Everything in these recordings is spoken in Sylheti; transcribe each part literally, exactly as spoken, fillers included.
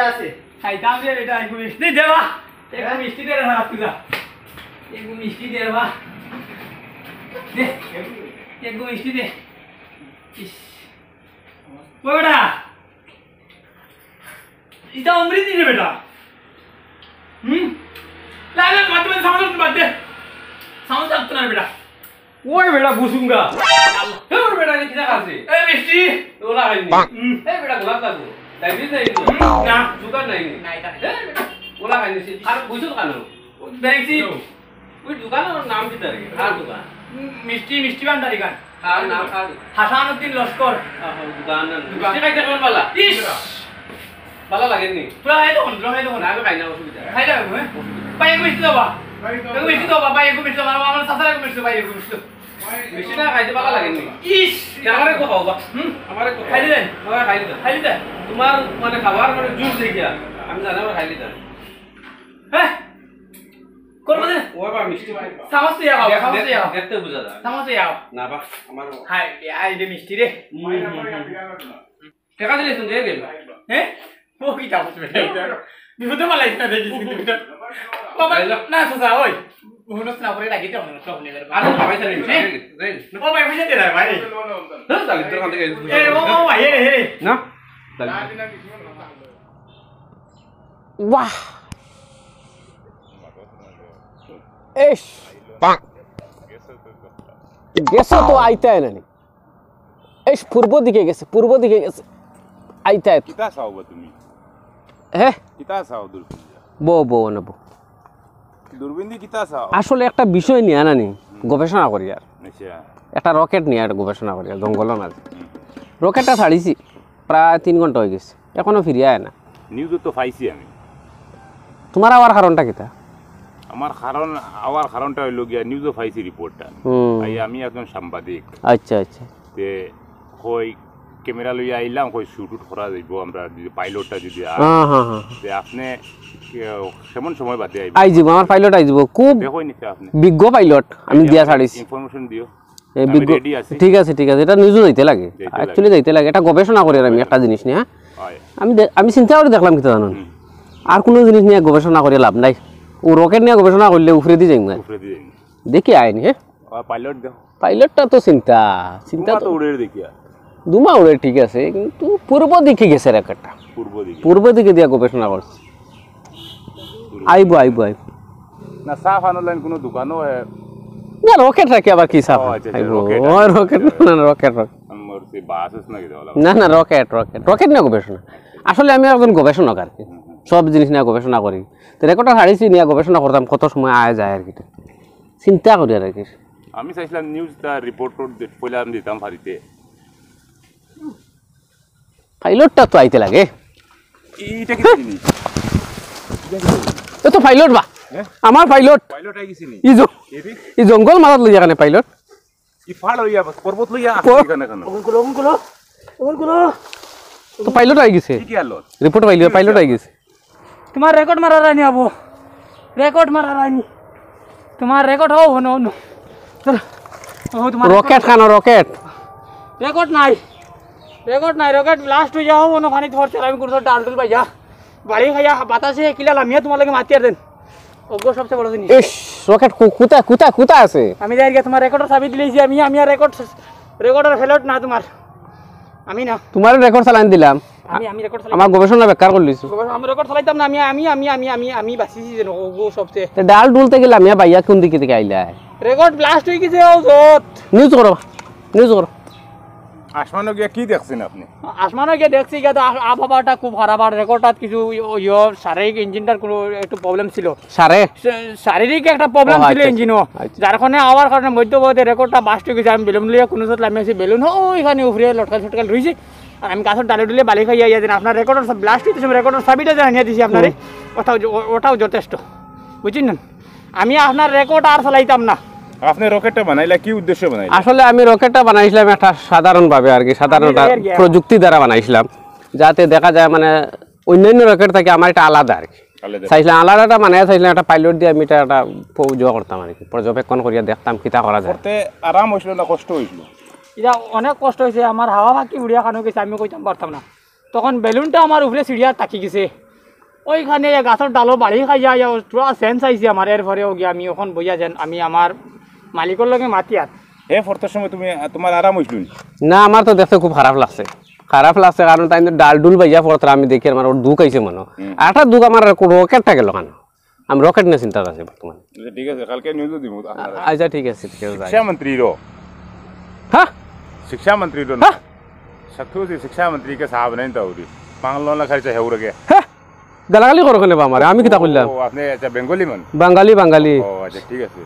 আছে। খাইতাম রে বেটা, একটু মিষ্টি দে বা। একটু মিষ্টি দে রে, হারাম খোদা। একটু মিষ্টি দে বা। দে, একটু মিষ্টি দে। ইস। ও বেটা, ইটা অমৃত নি রে বেটা। হুম? লা, লা, বাদ দে, বাদ দে, সামনে বাদ দে। সামনে থাকতো না বেটা। ওই বেটা, বুসুঙ্গা। ওই বেটা, রে, কিতা খাসি? এই মিষ্টি। ওলা খাইনি। হুম। এই বেটা, গোলাপ খাবো। ডায়াবেটিস নাই তো? হুম, না। সুগার নাই নি? নাই, তা নাই। এই বেটা, ওলা খাইনি। আর বুঝছো কেন? দেখছি। ওই দোকানর নাম কিতা রে? কার দোকান? উম, মিষ্টি, মিষ্টি ভান্ডারি খান। কার নাম, কার দোকান? হাসানুদ্দিন লস্কর। আহ, দোকান না। দোকান। মিষ্টি খাইতে কেমন বালা? ইস! বালা লাগেনি? পুরা খাই তখন, পুরা খাই তখন। না, আমি খাই না, অসুবিধা নাই। খাই না, হ্যাঁ? অসুবিধা নাই। ভাই, একটু মিষ্টি দাও বা। ভাই, একটু মিষ্টি দাও বা, ভাই, একটু মিষ্টি দাও, আমার, আমার চাচার একটু মিষ্টি দাও, ভাই, একটু মিষ্টি দাও। মিষ্টিটা খাইতে বালা লাগেনি? ইস! আমারে একটু খাও বা। হুম? আমারে একটু খাও। খাই দিলেন? হ্যাঁ, খাই দিতাম। খাই দিতাম। তোমার মানে খাবার মানে জুস দেখিয়া। আমি জানি আমার খাই দিতাম। হ্যাঁ? করবো না। ও বাবা, মিষ্টি ভাই। চামচ দিয়া খাও, দেখ-, চামচ দেখ-, দিয়া খাও। দেখতে বুঝা যায়। চামচ দিয়া খাও। না বা, আমার হাই, আই রে মিষ্টি রে। হুম, হুম, হুম। টাকা দিলে শুনতে গেল। হ্যাঁ? ও কি চামচ বেটা এটা? বিপদে মালাই না দেখিস কিন্তু এটা। বাবা, এই লো। না, চাচা, ওই। হুনস না, পরে ডাকি তো, হুনস না, হুনে যাবে। আরে, ভাই, তাহলে হ্যাঁ? এই, এই, ও ভাই, বুঝে দে না, ভাই। হ্যাঁ, তাহলে তোর কাছে এই, ও, ও, ভাই, হে রে, হে রে। না? তাহলে বাহ! এস! গেছে তো আইতায় না নি। এস, পূর্ব দিকে গেছে, পূর্ব দিকে গেছে। আইতায়। কিতা চাও বা তুমি? হে? কিতা চাও দূরবীন দিয়া? বো, বো, না বো। দূরবীন দি কিতা চাও? আসলে একটা বিষয় নিয়া না নি, হুম। গবেষণা করিয়ার। আচ্ছা। একটা রকেট নিয়া একটা গবেষণা করিয়ার, জঙ্গলর মাঝে। হুম। রকেটটা ছাড়িছি, প্রায় তিন ঘন্টা অই গেছে, এখনো ফিরিয়া আয় না। নিউজো তো পাইছি আমি। তোমার আওয়ার কারণটা কিতা? আমার কারণ, আওয়ার কারণটা অইলো গিয়া, নিউজো পাইছি রিপোর্টটা। হুম। এই আমি একজন সাংবাদিক। আচ্ছা, আচ্ছা। তে কই ক্যামেরা লইয়া আইলাম, কই শুট উট করা যাইবো, আমরা যদি পাইলটটা যদি আয়, হ্যাঁ, হ্যাঁ, হ্যাঁ। তে আপনে কে-, কেমন সময় বাদে আইবো? আই যাইবো, আমার পাইলট আই যাইবো। খুব দেখো নি তে আপনে। বিজ্ঞ পাইলট, আমি আইডিয়া দিয়া আছে, ছাড়িছি। ইনফরমেশন দিও। এ, আমি বিজ্ঞ-, রেডি আছি। ঠিক আছে, ঠিক আছে, এটা নিউজো যাইতে লাগে। যাইতে লাগে। Actually যাইতে লাগে, এটা গবেষণা করি আর আমি একটা জিনিস নিয়া, হ্যাঁ? হয়। আমি দে-, আমি চিন্তা করি দেখলাম কিতা জানো নি? হুম। আর কুনু জিনিস নিয়া গবেষণা করি লাভ নাই। ও রকেট নিয়া গবেষণা করলে উপরেদি যাইমু। উপরেদি যাইমু। দেখি আয় নি, হ্যাঁ? আর পাইলট দেখো। পাইলটটা তো চিন্তা, চিন্তা ধুমা তো তো উড়ের দেখিয়া। ধুমা উড়ে ঠিক আছে, কিন্তু পূর্ব দিকে গেছে রকেটটা। পূর্ব দিকে। পূর্ব দিকে দিয়া গবেষণা করছে। পূর্ব আইবো, দিকে। আইবো, আইবো। না, চা পানর লাইন কুনু দোকানও, এ, না, রকেট রাখি আবার কি চা ও, পান? আচ্ছা, আচ্ছা, আইবো। রকেট ও, আছে। রকেট, না, না, রকেট, রকেট। আমার সেই বাস আছে নাকি দেওয়া লাগবে? না, না, রকেট, রকেট। রকেট নিয়ে গবেষণা। আসলে আমি একজন গবেষণক আর কি। হুম, হুম। সব জিনিস নিয়ে গবেষণা করি। তো রকেটটা ছাড়িছি নিয়ে গবেষণা করতাম, কত সময় আয় যায় আর কি। চিন্তা করি আর কি। আমি চাইছিলাম নিউজটা রিপোর্ট টোর্ট দি-, পয়লা আমি দিতাম পারিতে। পাইলটটা তো আইতে লাগে। এইটা কি জিনিস? এ তো পাইলট বা। হ্যাঁ? আমার পাইলট। পাইলট আই গেছে নি? ই জ-, এরে? ই জঙ্গল মারাত লইয়া কেনে পাইলট? ই ফাড় লইয়া, পর্বত লইয়া প-, আসছে এখানে কেন? ওগুন গুলো, ওগুন গুলো, ওগুন গুলো। তো পাইলট আই গেছে। কি কি আলো? রিপোর্ট পাইলট, কি পাইলট হইছে? আই গেছে। তোমার রেকর্ড মারা রাইনি আবু। রেকর্ড মারা রাইনি। তোমার রেকর্ড হও, হনো, হনো। চলো। ও, তোমার রকেট রেকর্ড। খানো, রকেট। রেকর্ড নাই। রেকর্ড নাই, রকেট ব্লাস্ট হইয়া হও, হনো পানিত পড়ছে, আমি কোনো ডাল ডুল পাইয়া। বাড়ি খাইয়া বাতাসে কিলা লামিয়া তোমার লগে মাতিয়ার দেন। ওগো সবচেয়ে বড় জিনিস। ইস, রকেট কো-, কোথায়, কোথায়, কোথায় আছে? আমি যাই গিয়া তোমার রেকর্ডর চাবি দিলাইছি আমি, আমি আর রেকর্ড, রেকর্ডর ফেলট না তোমার। আমি না। তোমার রেকর্ড চালান দিলাম। আমি, আমি রেকর্ড চালাই। আমার গবেষণা বেকার করলিছো। গবেষণা, আমি রেকর্ড চালাইতাম না, আমি, আমি, আমি বাঁচিছি যেন, ওগো সবচেয়ে। তে ডাল ডুল থেকে লামিয়া বাইয়া কোন দিকে থেকে আইলা? রেকর্ড ব্লাস্ট হয়ে গেছে, ও যত। নিউজ করো, নিউজ করো। আসমানো গিয়া কি দেখছেন আপনি? আসমানো গিয়া দেখছি, গিয়া তো আ-, আবহাওয়াটা খুব খারাপ, আর রেকর্ডটাত কিছু ইয়ো, ইয়ো, শারীরিক ইঞ্জিনটার কোনো একটু প্রবলেম ছিল। সারে? শা-, শারীরিক একটা প্রবলেম ও, ছিল আচ্ছা, ইঞ্জিনও। আচ্ছা। যার কারণে আওয়ার কারণে মধ্যপথে রেকর্ডটা বাস্ট হয়ে গেছে। আমি বেলুন লইয়া কোনো জাত লামিয়া আছি, বেলুন ওইখানে উপরে লটকাল ছটকাল রইছে। আর আমি গাছর ডালে ডুলে বালি খাইয়া ইয়া যেন আপনার রেকর্ডর সব ব্লাস্ট হইতেছে, রেকর্ডর চাবিটা যে আনিয়া দিছি আপনারে, হুম। ওটাও য-, ও-, ওটাও যথেষ্ট। বুঝছেন না? আমি আপনার রেকর্ড আর চালাইতাম না। আপনি রকেটটা বানাইলা কি উদ্দেশ্যে বানাইলা? আসলে আমি রকেটটা বানাইছিলাম একটা সাধারণভাবে আর কি, সাধারণ আমি একটা এর গিয়া। প্রযুক্তি দ্বারা বানাইছিলাম, যাতে দেখা যায় মানে অন্যান্য রকেট থেকে আমার এটা আলাদা আর কি। আলাদা। চাইছিলাম আলাদা একটা বানাইয়া চাইছিলাম একটা পাইলট দিয়ে আমি এটা একটা প-, ইয়ে করতাম আর কি, পর্যবেক্ষণ করিয়া দেখতাম কিতা করা যায়। করতে আরাম হইছিল না কষ্ট হইছিল? এটা অনেক কষ্ট হয়েছে, আমার হাওয়া বাকি উড়িয়া খানো গেছে, আমি কইতাম পারতাম না। তখন বেলুনটা আমার উপরে সিঁড়িয়া তাকি গেছে। ওইখানে এক গাছর ডালো বাড়ি খাইয়া আইয়া ও থুড়া সেন্স আইছে আমার, এরপরে ওগি আমি অখন বইয়া যেন আমি আমার মালিকর লগে মাতিয়ার। হে পড়তর সময় তুমি, তোমার আরাম অইছিল নি? না, আমার তো দেখতে খুব খারাপ লাগছে, খারাপ লাগছে, কারণ তাইন তো ডাল ডুল বাইয়া পড়তরা আমি দেখিয়ার, আমার দুখ আইছে মনো। হুম। আর একটা দুখ আমার রকেটটা গেল কেনে, আমি রকেট নিয়া চিন্তাত আছি বর্তমানে। আচ্ছা, ঠিক আছে, কালকে নিউজও দিমু আপনারে। আচ্ছা, ঠিক আছে, ঠিক আছে, যাই। শিক্ষা মন্ত্রী রো। হ্যাঁ? শিক্ষা মন্ত্রী রো না। হ্যাঁ? সত্যি শিক্ষা মন্ত্রী কে সাহেব নেই তো উরি। পাগল না খাইছে হেউরে কে। হ্যাঁ? গালাগালি করো কেনে বা আমারে? আমি কিতা করলাম? ও, আপনি, আচ্ছা, বেঙ্গলি মানুষ? বাঙালি, বাঙালি। ও, আচ্ছা, ঠিক আছে।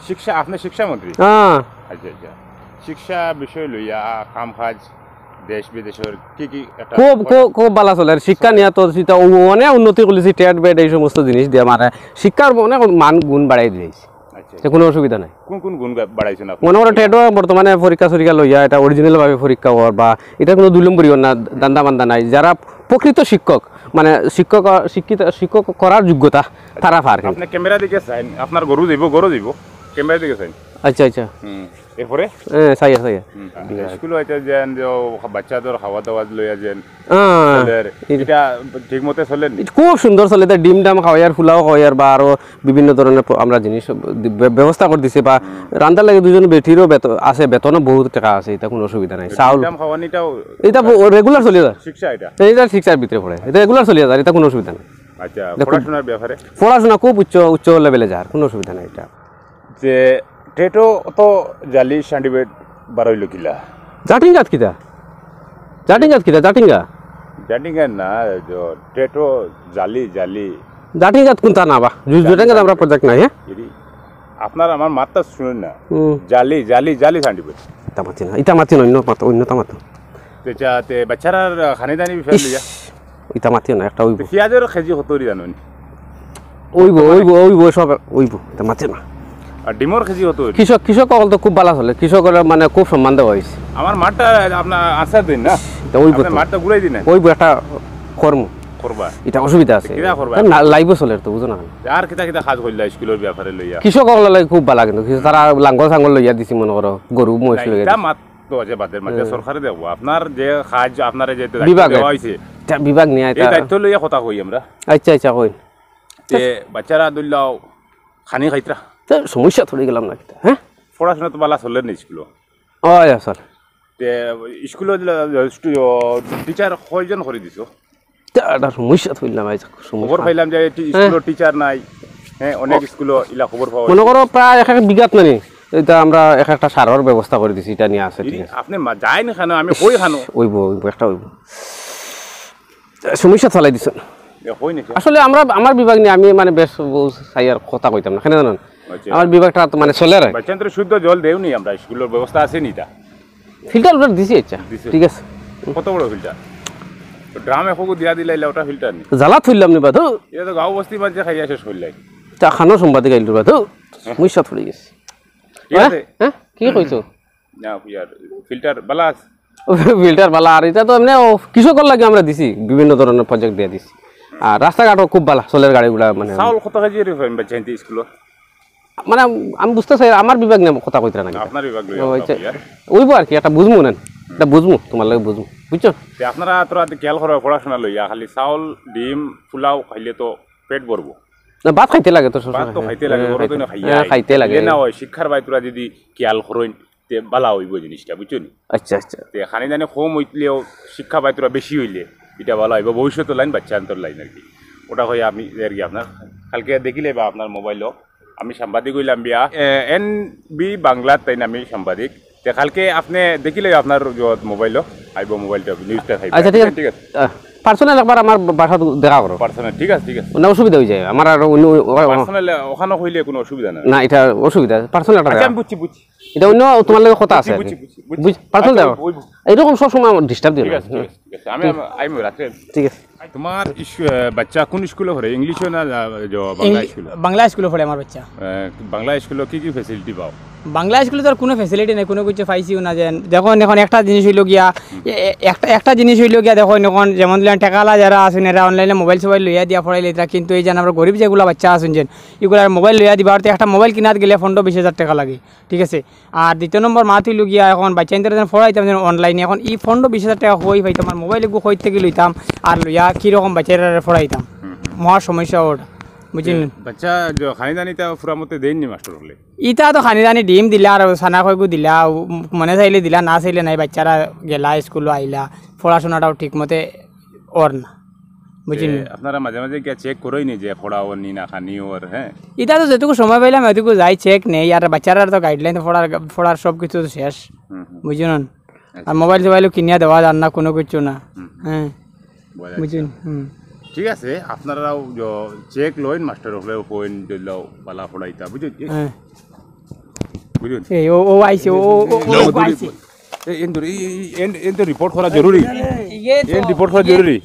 শিক্ষা, আপনি শিক্ষা মন্ত্রী? হ্যাঁ। আচ্ছা, আচ্ছা। শিক্ষা বিষয় লইয়া কাম কাজ দেশ বিদেশর কি কি একটা খুব, খুব, খুব ভালা চলের। শিক্ষা নিয়া তো সেটা ও অনেক উন্নতি করলিছি, টেট বেট এই সমস্ত জিনিস দিয়া মানে শিক্ষার অনেক মান গুণ বাড়াই দিয়েছে। আচ্ছা। তে কোনো অসুবিধা নাই। কোন কোন গুণ গা-, বাড়াইছেন আপনি? মনে করো টেটও বর্তমানে পরীক্ষা সরীক্ষা লইয়া এটা অরিজিনাল ভাবে পরীক্ষা হওয়ার বা এটা কোনো দুই নম্বরই না, ধান্দা বান্দা নাই। যারা প্রকৃত শিক্ষক, মানে শিক্ষক, শিক্ষিত, শিক্ষক করার যোগ্যতা তারা পার কিন্তু। আপনি ক্যামেরা দিকে চাইন, আপনার গরু যাইব, গরু যাইব, ক্যামেরা দিকে চাইন। আচ্ছা, আচ্ছা। হুম। এরপরে? হ্যাঁ, চাইয়া, চাইয়া। হুম। স্কুলে হইতে যেন যে বাচ্চাদের খাওয়া দাওয়া লইয়া যেন হ্যাঁ, চলের, এই এটা ঠিক মতে চলের নি? এটা খুব সুন্দর চলে। এটা ডিম ডাম খাওয়াইয়ার, ফুলাও খাওয়াইয়ার বা আরো বিভিন্ন ধরনের প-, আমরা জিনিস বে-, ব্যবস্থা করে দিছি বা হুম। রান্দার লাগে দুজন বেটিরও বেত-, আছে, বেতনও বহুত টাকা আছে, এটা কোনো অসুবিধা নাই। ডিম চাউল ডাম খাওয়ানিটাও এটা ব-, রেগুলার চলে যায়। শিক্ষা এটা? এটা শিক্ষার ভিতরে পড়ে, এটা রেগুলার চলে যায়, এটা কোনো অসুবিধা নাই। আচ্ছা, দেখুন, পড়াশোনার ব্যাপারে? পড়াশোনা খুব উচ্চ, উচ্চ লেভেলে যার, কোনো অসুবিধা নাই এটা। যে টেটো তো জালি সার্টিফিকেট বারইল কিলা? জাটিঙ্গাত কিতা? জাটিঙ্গাত কিতা? জাটিঙ্গা? জাটিঙ্গা না, যে টেটো জালি, জালি। জাটিঙ্গাত কোনটা না বা? জু-, জালি জাটিঙ্গাত আমরা সার্টিফিকেট। প্রজেক্ট নাই, হ্যাঁ? এরি, আপনার আমার মাতটা শুনেন না। হুম। জালি, জালি, জালি সার্টিফিকেট। ইতা মাতি না, ইতা মাতি না, অন্য মাতো, অন্যটা মাতো। তে চা-, তে বাচ্চারা খানি দানি বিষয় ইস, লইয়া। ইতা মাতিও না, একটা অইব। তে পিয়াজর কেজি কত করি জানো নি? অইব, অইব, অইব, সব অইব, ইতা মাতিও না। আর ডিমর কেজি কত করি? কৃষক, কৃষক অকল তো খুব ভালা চলে, কৃষকরে মানে খুব সম্মান দেওয়া অইছে। আমার মাঠটা আপনার আনসার দিন না? ইতা অইব আপনার তো। মাঠটা ঘুরাই দিন না? অইব, একটা কর্ম। করবা? ইতা অসুবিধা আছে। কিতা করবা? না, লাইভও চলে তো, বুঝো না কেনে? আর কিতা কিতা কাজ করলা স্কুলের ব্যাপারে লইয়া? কৃষক অকলর লাগি খুব ভালা কিন্তু, কিছু তারা লাঙ্গল চাঙ্গল লইয়া দিছি মনে করো, গরু মহিষ না, লইয়া ইতা দিছি। মাত তো আছে বাদের মাঝে হুম। সরকারে দেখবো। আপনার যে কাজ, আপনারে যে দায়িত্ব বিভাগে। দেওয়া হইছে, ইতা বিভাগ নিয়া এই ইতা দায়িত্ব লইয়া কথা কই আমরা। আচ্ছা, আচ্ছা, কই। তে বাচ্চারা ধরলাও খানি খাইতরা। তে সমস্যা থুড়ি গেলাম না কিতা, হ্যাঁ? পড়াশোনা তো ভালা চলের নি স্কুলো? অয়, স্যার। তে স্কুলো দিলা, স্টু-, টিচার কয়জন করি দিছো? তে একটা সমস্যা থইলাম আইজ, সমস্যা। খবর পাইলাম যে টি-, হ্যাঁ। স্কুলো টিচার নাই। হ্যাঁ, অনেক ও। স্কুলো ইলা খবর পাওয়া মনে যায়। করো প্রায় এক এক বিঘাত মানে, এটা আমরা এক একটা সারর ব্যবস্থা করে দিছি, এটা নিয়ে আছে, ঠিক আছে। আপনি মা-, যাইন কেন? আমি কই কেন? অইব, অইব, একটা অইব। সমস্যা চালাই দিছেন। এ, কই নাকি? আসলে আমরা, আমার বিভাগ নিয়ে আমি মানে বেশ বউ চাই আর কথা কইতাম না, কেন জানেন? আচ্ছা। আমার বিভাগটা তো মানে চলে আর কি। বাচ্চাদের শুদ্ধ জল দেও নি আমরা, স্কুলের ব্যবস্থা আছে নি তা? ফিল্টার উল্টার দিছি, আচ্ছা, দিছে। ঠিক আছে। কত বড় ফিল্টার? তো ড্রামে খোকো দিয়া দিলাইলা, ওটা ফিল্টার নি? জ্বালা থইলাম নি বা, ধু। এটা তো গাঁও বস্তি মাঝে খাইয়া শেষ করলাই। তা খানো সম্বাদে গাইল বা, ধু। হ্যাঁ। মুই সাত পড়ে গেছি। ঠিক হ্যাঁ? আছে। হ্যাঁ? কি কইছো? না, ইয়ার, ফিল্টার বালা আছে। ফিল্টার বালা, আর এটা তো এমনি ও কৃষকর লাগি আমরা দিছি, বিভিন্ন ধরনের প্রজেক্ট দিয়ে দিছি। আর রাস্তাঘাটও খুব বালা, চলের গাড়িগুলা মানে। চাউল কত কেজি রে ফেম বাচ্চা হিন্দি স্কুলো? মানে আমি বুঝতে চাই, আমার বিভাগ নিয়ে কথা কইতে না। আপনার বিভাগ লইয়া ও, কথা আচ্ছা। কইয়া। অইব আর কি, একটা বুঝমু না, এটা বুঝমু, তোমার লাগে বুঝমু, বুঝছো? তে আপনারা তোরা তো খেয়াল করো পড়াশোনা লইয়া, খালি চাউল, ডিম, পোলাও খাইলে তো পেট ভরবো। না, ভাত খাইতে লাগে তো সবসময়। ভাত তো খাইতে লাগে, হ্যাঁ, বড় তো খাইতে, না খাইয়া হ্যাঁ, আই। খাইতে লাগে। ইলে না হয়, শিক্ষার বায় তোরা যদি খেয়াল করইন, তে বালা অইব জিনিসটা, বুঝছো নি? আচ্ছা, আচ্ছা। তে খানি জানি কম অইলেও শিক্ষা বায় তোরা বেশি অইলে, এটা বালা অইব, ভবিষ্যৎ লাইন, বাচ্চা আন্তর লাইন আর কি। ওটা হয় আমি আর কি আপনার, কালকে দেখিলে বা আপনার মোবাইলও আমি সাংবাদিক হইলাম বিয়া, এ, এন বি বাংলার তাই না আমি সাংবাদিক। তে কালকে আপনি দেখিলে আপনার মোবাইলও আইব, মোবাইলটা নিউজটা খাইব। আচ্ছা, ঠিক আছে। ঠিক আছে। আহ, পার্সোনাল একবার আমার বাসাত দেখা করো। পার্সোনাল, ঠিক আছে, ঠিক আছে। না, অসুবিধা হয়ে যায় আমার আর অন্য, ও, ও, পার্সোনাল ওখানে হইলে কোনো অসুবিধা নাই। না, এটা অসুবিধা, পার্সোনাল একটা আচ্ছা, দেখা। আমি বুঝছি, বুঝছি। এটা অন্য তোমার লগে কথা আছে বুঝছি, আর কি। বুঝছি, বুঝছি। বুঝ-, পার্সোনাল আচ্ছা, দেখো। ওই, ওই। এরকম সব সময় আমার ডিস্টার্ব দিও ঠিক না। আছে, ঠিক আছে, ঠিক আছে। আমি, আমি, আমি রাত্রে ঠিক আছে। তোমার ইস-, আহ, বাচ্চা কোন স্কুলে পড়ে? ইংলিশে না, আহ, যে বাংলা ইংলি-, স্কুলে? বাংলা স্কুলে পড়ে আমার বাচ্চা। আহ, বাংলা স্কুলে কি কি ফ্যাসিলিটি পাও? বাংলা স্কুলে তো আর কোনো ফ্যাসিলিটি নাই, কোনো কিছু পাইছিও না। যেন দেখো, এখন একটা জিনিস হইলো গিয়া, হুম। এ-, এ-, একটা, একটা জিনিস হইলো গিয়া, দেখো, এখন যেমন ধরলেন টেকালা যারা আছেন, এরা অনলাইনে মোবাইল সোবাইল লইয়া দিয়া পড়াই লইতরা, কিন্তু এই যেন আমরা গরিব যেগুলা বাচ্চা আছেন, যেন এগুলার মোবাইল লইয়া দিবা, আর তো একটা মোবাইল কিনাত গেলে পনেরো বিশ হাজার টাকা লাগে, ঠিক আছে? আর দ্বিতীয় নম্বর মাত হইলো গিয়া, এখন বাচ্চা ইন্টার যেন পড়াইতাম যেন অনলাইনে, এখন ই পনেরো বিশ হাজার টাকা কই পাইতাম, আর মোবাইল এগু কই থেকে লইতাম, আর লইয়া কিরকম বাচ্চারা পড়াইতাম? হুম, হুম। মহা সমস্যা ওটা, বুঝছইন? বাচ্চা যে খানি দানি তা ফুরা মতে দেইননি মাস্টার অকলে। ইতা তো খানি দানি ডিম দিলা আর ছানা কয়গু দিলা, উ-, মনে চাইলে দিলা, না চাইলে নাই, বাচ্চারা গেলা স্কুলো আইলা, পড়াশোনাটাও ঠিক মতে অর না, বুঝছইন? আপনারা মাঝে মাঝে গিয়া চেক করইননি যে পড়া অর নি না খানি অর, হ্যাঁ? ইতা তো যেটুকু সময় পাইলাম এটুকু যাই, চেক নেই, আর বাচ্চারা তো গাইডলাইন পড়ার পড়ার সব কিছু তো শেষ, হুম, হুম। বুঝছইন? আর মোবাইল টোবাইলও কিনিয়া দেওয়া যার না, কোনো কিছু না। হ্যাঁ, বুঝা যাচ্ছে। বুঝছইন? হুম। ঠিক আছে, আপনারাও চেক লইন, মাস্টার অকলে কইন দিলাও বালা পড়াইতা, বুঝছইন? হ্যাঁ। বুঝছইন? এই ও ও আইছে, ও ও ও, ও আইছে। এই এন্দুর এই এই- এন- এন তো রিপোর্ট করা জরুরি। ইয়ে তো এন রিপোর্ট করা জরুরি।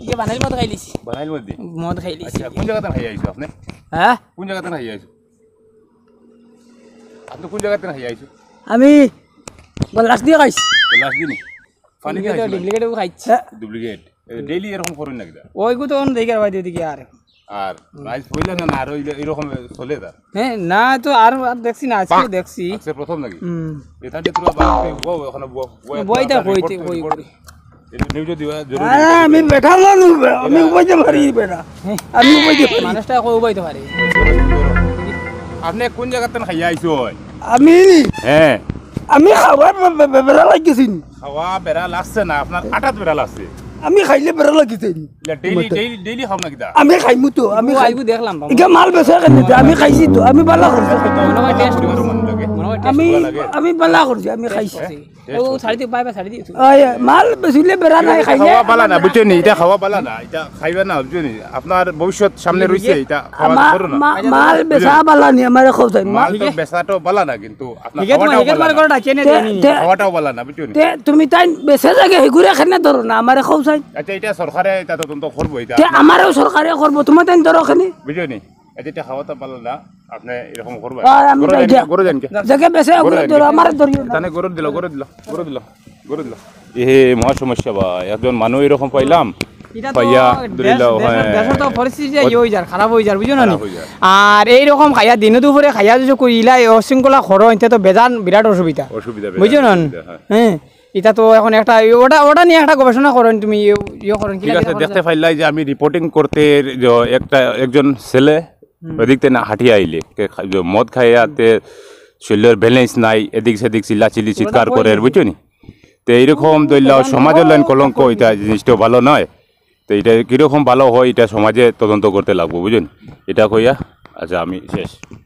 ইয়ে বানাইল মদ খাইলিছি। বানাইল মধ্যে। মদ খাইলিছি। আচ্ছা, কোন জায়গা থেকে খাইয়া আইছো আপনি? হ্যাঁ? কোন জায়গা থেকে খাইয়া আইছো? আপনি কোন জায়গা থেকে খাইয়া আইছো? আমি লাস্ট দিয়ে খাইছি। লাস্ট দিনই পানি খাইছো? ডুপ্লিকেট খাইছি। ডুপ্লিকেট। ডেইলি এরকম করেন না কিতা? ওইগু তো অন দেখি আর ভাই দিকে আর। আর রাইস হইলে না, না আর হইলে এরকম চলে তার। হ্যাঁ, না তো আর আর দেখছি না, আজকে দেখছি। আজকে প্রথম নাকি? হুম। এটা দিয়ে পুরো বাপ রে, বউ এখানে বউ, বউ বইটা একটা কইতে রিপোর্ট, কই রিপোর্ট। কই। এটা নিউজে দিবা জরুরি। আরে আমি বেটা না নু, আমি উবাইতে পারি বেটা। আমি উবাইতে পারি। মানুষটা কই উবাইতে পারে? আপনি কোন জায়গা থেকে খাইয়া আইছো? আমি হ্যাঁ। আমি খাওয়ার বে- বে- বে- বেড়া লাগিছি নি। খাওয়া বেড়া লাগছে না, আপনার আটাত বেড়া লাগছে। আমি খাইলে বেড়া লাগিছে নি। ডেইলি ডেইলি ডেইলি খাও না কিতা? আমি খাইমু তো, আমি ও খাই। আইগু দেখলাম বাবা। ইটা মাল বেচা কেন? আমি খাইছি তো, আমি বালা করছি। মনে হয় টেস্ট পরিবার মন লাগে। মনে হয় আমি টেস্ট আমি বালা করছি, আমি খাইছি। ও শাড়িতে পাইবা শাড়ি দিছো। আয়, মাল বেচিলে বেড়া নাই খাইলে। খাওয়া বালা না, বুঝছো নি? এটা খাওয়া বালা না, এটা খাইবা না, বুঝছো নি? আপনার ভবিষ্যৎ সামনে রইছে, এটা খাওয়া মা- করো না। মা- মাল বেচা বালা নি আমার কথা। মাল তো বেচাটো বালা না, কিন্তু আপনার হিগে তোমার খাওয়াটাও হিগে বালা তোমার না। ঘরটা চেনে তে- দেয়নি। তে- খাওয়াটাও বালা না, বুঝছো নি? তে তুমি তাই বেচে যাগে হেগুরে খেনে ধরো না, আমারে কও চাই। আচ্ছা, এটা সরকারে এটা তদন্ত করবো, এটা তে আমারও সরকারে করবো, তোমার তাই ধরো খেনে। বুঝছো নি? আচ্ছা, এটা খাওয়াটা বালা না, আপনি এরকম করবেন। আর আমি গরু যাই জানি, যা। গরু জানি কে? যাকে বেচে গরু হেগুরে জানি ধরো, কে? আমারে ধরিও না। তানে গরু দিল, গরু দিল, গরু দিল, গরু দিল। এ মহা সমস্যা ভাই, একজন মানুষ এরকম পাইলাম। এটা তো পাইয়া দেশ- ধরিলাও, দেশের- হ্যাঁ। দেশের তো পরিস্থিতি যে ইয়ে হয়ে যার, খারাপ হয়ে যার, বুঝছো না নি? খারাপ হয়ে যার। আর এইরকম খাইয়া দিনে দুপুরে খাইয়া যদি কই ইলা অশৃঙ্খলা করো, এতে তো বেজান বিরাট অসুবিধা। অসুবিধা, বিরাট বুঝছো না? অসুবিধা, হ্যাঁ। হ্যাঁ, এটা তো এখন একটা ওটা ওটা নিয়ে একটা গবেষণা করেন তুমি, ইয়ে- ইয়ে করেন, ঠিক আছে, দেখতে পাইলাই যে আমি রিপোর্টিং করতে যে একটা একজন ছেলে ওদিক থেকে হাঁটিয়া আইলে কে খা- যে মদ খাইয়া তে শরীরের ব্যালেন্স নাই, এদিক সেদিক চিল্লা চিল্লি চিৎকার করে, বুঝছো নি? তে এইরকম দইলা সমাজের লাইন কলঙ্ক, এটা জিনিসটা ভালো নয়। তো এটা কিরকম ভালো হয়, এটা সমাজে তদন্ত করতে লাগবো, বুঝুন? এটা কইয়া আচ্ছা আমি শেষ।